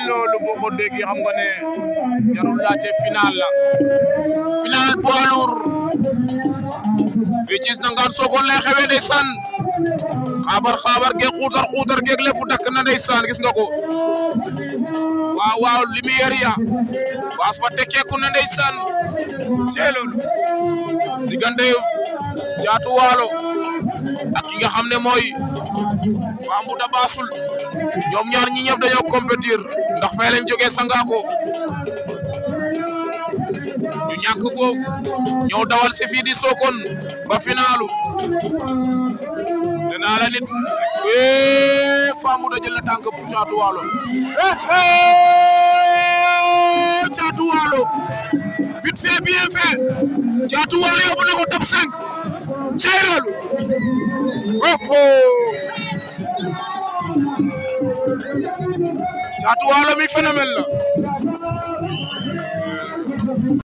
loolu boo ko déggee xam nga ne jarul laajte final la final poids lourd fii ci Ndangaan Sokone lay xewee ndeysaan xabar geeg xuutar geeg lépp dakk na ndeysaan gis nga ko waaw lumière ya baas ba tekkeeku na ndeysaan cee loolu diggante Caatu Waalo ak ki nga xam ne mooy Fambou da Bassoul ñoom ñaar ñi ñëpp dañoo compétir ndax fay lañ jógee Sangako ñu ñàkk foofu ñëw dawal si fii di Sokone ba finalu dinaa la nit Fambou da jël na tànk bu Caatu Waalo Caatu Waalo vite fait bien fait Caatu Waalo yóbbu na ko top 5 cey loolu Caatu Waalo mi phénomène la